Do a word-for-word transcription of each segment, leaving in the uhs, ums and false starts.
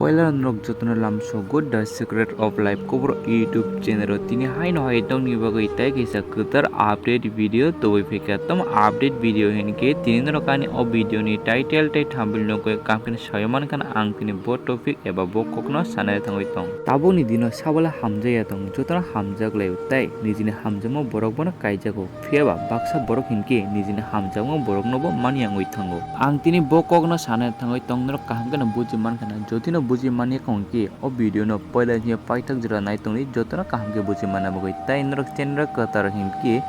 Poila norok jotono lamsogo The Secret of Life Kubur YouTube channel o tini haino hai tongni bagwi tai kaisa kwtal update video tubui phaikha. Tamo update video hinkhe tini norok ani o video ni title tei thumbnail nugwi kaham khe sawi mankha ang tini bo topic eba bo kokno sanai thangwi tong. Tabukni dino sabala hamjakya tong, jotono hamjak laio tei nijini hamjakma borok bono kaijago. Phiyaba baksa borok hinkhe nijini hamjakma boroknobo mani wngwi thango. Ang tini bo kokno sana thangwi tong, norok kaham kheno buji mankha na, jotino buji manya kha hinkhe o video no poila hinkhe paithak jora nai tongdi, jotono kaham khe buji manna bagwi. Tai norok channel kwtal hinkhe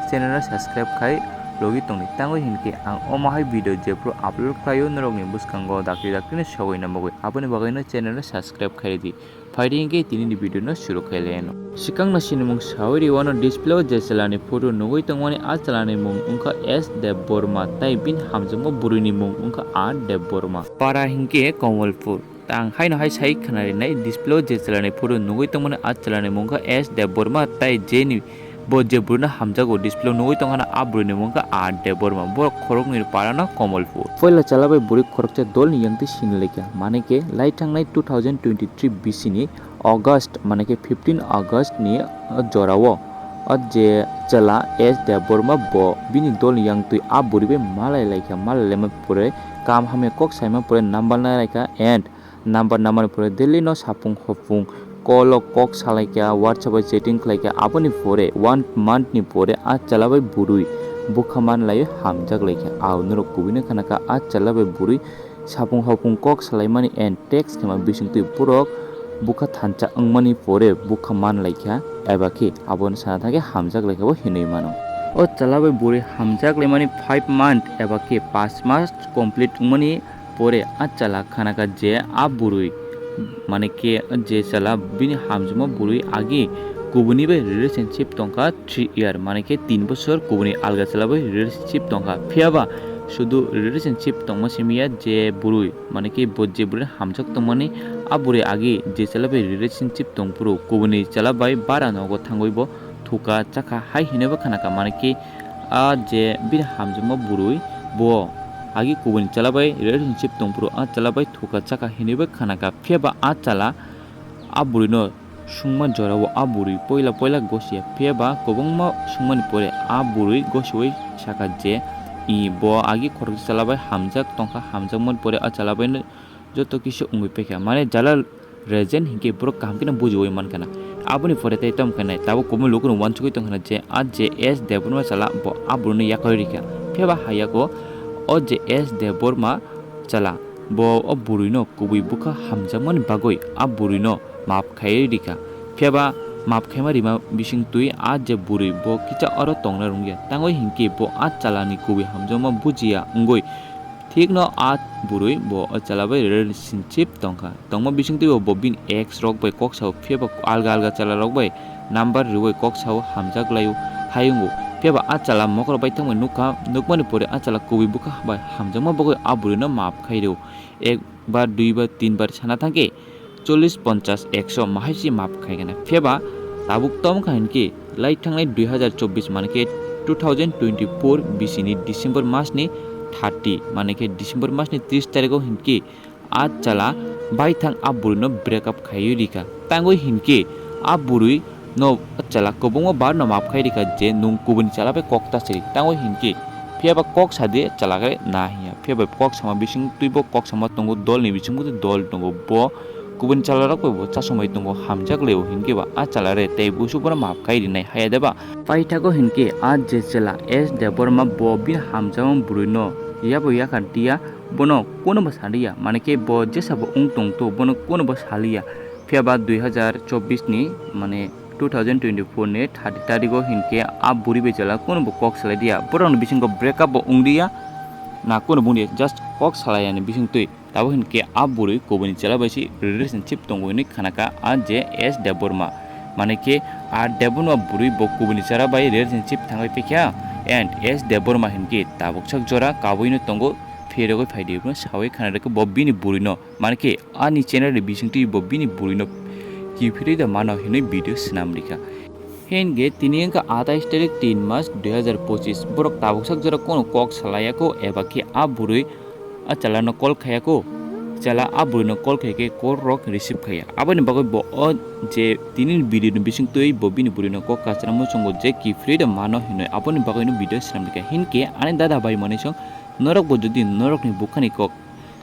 channel no subscribe khai logi tongdi, tangwi hinkhe ang omo hai video jephru upload khlaio norokni bwskango dakti dakti no sogwi na bagwi, aboni bagwi no channel no subscribe khai di. Phaidi hinkhe tini ni video no suru khai laino. Swkangno sinimung sawi ri wano display o je chwla ni photo nugwi tongmani, a chwla ni mung wngkha S Debbarma tei bini hamjakma bwrwi ni mung wngkha R Debbarma. Para hinkhe Kamalpur. Tang haino hai sai khna rinai display o je chwla ni photo nugwi tongmani, a chwla ni mung wngkha S Debbarma tei je ni Bo je bwrwino hamjago display o nugwi tongkha na, a bwrwini mung kha R Debbarma. Borok khoroknwi parano Kamalpur. Poila chwla bai bwrwi khoroksa dolni yangtwi sinilaikha, manwi khe lai thangnai two thousand twenty-three bisini August, manwi khe fifteen August ni jorao o je chwla S Debbarma bo bini dolni yangtwi a bwrwi bai malai laikha, malai laima pore kam hamya kok saima pore number nai laikha and number number ni pore daily no sapung hopung call o kok salaikha, WhatsApp o chatting khlaikha, aboni pore one month ni pore a chwla bai bwrwi bwkha manlaiwi hamjak laikha. Ang norok kubui no khna kha, a chwla bai bwrwi sapung hopung kok salaimani and text khema bisingtwi borok bwkha thansa wngmani pore bwkha manlaikha, eba khe abono sana thangkhe hamjak laikha bo hinwi mano. O chwla bai bwrwi hamjak laimani five month eba khe paanch mas complete wngmani pore a chwla khna kha je a bwrwi, mane khe je chwla bini hamjakma bwrwi agi kubuni bai relationship tongkha three year, mane khe tin bosor kubuni alga chwla bai relationship tongkha. Phiyaba sudu relationship tongma simi ya je bwrwi, mane khe bo je bwrwi hamjak tongmani, a bwrwi agi je chwla bai relationship tongphuru kubuni chwla bai bara nogo thangwi bo thuka chakha hai hinwi bo khna kha, mane khe a je bini hamjakma bwrwi bo agi kubuni chwla bai relationship tongphuru a chwla bai thuka chakha hinwi bo khna kha. Phiyaba a chwla a bwrwino sungma jorao a bwrwi poila poila gosiya, phiyaba kwbangma sungmani pore a bwrwi gosiwi sakha je, i bo agi khoroksa chwla bai hamjak tongkha, hamjakmani pore a chwla baino joto kisu wngwi paikha. Mane jala reason hinkhe borok kaham kheno bujiwi mankha na. Aboni pore tei tamo khe nai, tabuk kubun lukurok uansugwi tongkha na je a je S Debbarma chwla bo a bwrwino yakarwi rikha. Phiyaba hayago o je S Debbarma chwla bo o bwrwino kubui bwkha hamjakmani bagwi a bwrwino map khaiwi rikha. Phiyaba map khaima rima bisingtwi a je bwrwi bo kicha oro tongna rwngya. Tangwi hinkhe bo a chwlani kubui hamjakma bujiya wngwi thikno a bwrwi bo o chwla bai relationship tongkha. Tongma bisingtwi bo, bo bini ex rok bai kok sao, phiyaba alga alga chwla rok bai number rwui kok sao hamjak laio hai wngo. Phiyaba a chwla mokol bai thangbai nukha, nukmani pore a chwla kubui bwkha bai hamjakma bagwi a bwrwino map khai rw. Ek bar, dui bar, tin bar sana thangkhe chollish, ponchash, ekso mahaisi map khai gana. Phiyaba tabuk tom kha hinkhe lai thangnai dui hazar chobbish mane khe two thousand twenty-four bisini December masni thirty, mane khe December masni tris tarikho hinkhe a chwla baithang a bwrwino break up khaiwi rikha. Tangwi hinkhe a bwrwi no chwla kwbangma bar no map khai rikha je nwng kubuni chwla bai kok ta siri. Tangwi hinkhe phiyaba kok sadi chwla khe na hinya. Phiyaba kok sama bisingtwi bo kok sama tongo, dolni bisingtwi dol tongo. Bo kubuni chwla rok bai bo chasomai tongo, hamjak leo hinkhe ba a chwla re tei busu bono map khai rinai haya de ba? Paithago hinkhe a je chwla S Debbarma bo bini hamjakma bwrwino yabo yakhar diya, bono kunubo saliya, mane khe bo jesa bo wng tongto bono kunubo saliya. Phiyaba dui hazar chobbish ni mane two thousand twenty-four ni thirty tarikho hinkhe a bwrwi bai chwla kunubo kok salai diya, borokni bisingo break up bo wng diya, na kunubo wng diya, just kok salai yani bisingtwi. Tabuk hinkhe a bwrwi kubuni chwla bai se relationship tongo hinwi khna kha a je S Debbarma. Mane khe a Debbarma bwrwi bo kubuni chwla bai relationship thangwi paikha and S Debbarma hinkhe tabuk sak jora kabui no tongo, phirogwi phaidi hwnwi sawi khna rwkha bo bini bwrwino. Mane khe ani channel ni bisingtwi bo bini bwrwino kiphilwi da mano hinwi video swnam rikha. Hinkhe tini wngkha atais tarik tin mas dui hazar pochis, borok tabuk sak jora kono kok salaiya kho eba khe a bwrwi a chwlano call khaiya kho. Chala a bwrwino call khai khe call rok receive khaiya. Aboni bagwi bo o je tini video ni bising twi bo bini bwrwino kok kachana muchungo je kiphilwi de mano hinwi aboni bagwino video swnam rikha. Hinkhe ani dada bai manwi song norok bo jodi norokni bukhani kok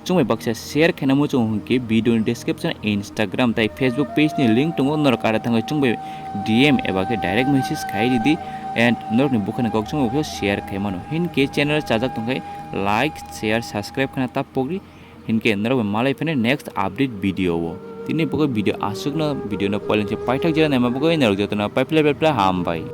chwngbai baksa share khaina muchungo hinkhe video ni description Instagram tai Facebook page ni link tongo, norok ara thangwi chwngbai D M eba khe direct message khai ridi and norokni bukhani kok chwngbai share khai mano. Hinkhe channel chajak tongkhai like, share, subscribe khana ta pogri. Hinkhe norok bai malai phano next update video o. Tini bagwi video aswkno, video no poilingse paithak jera naima bagwi norok jotono paiphle paiphle hambai.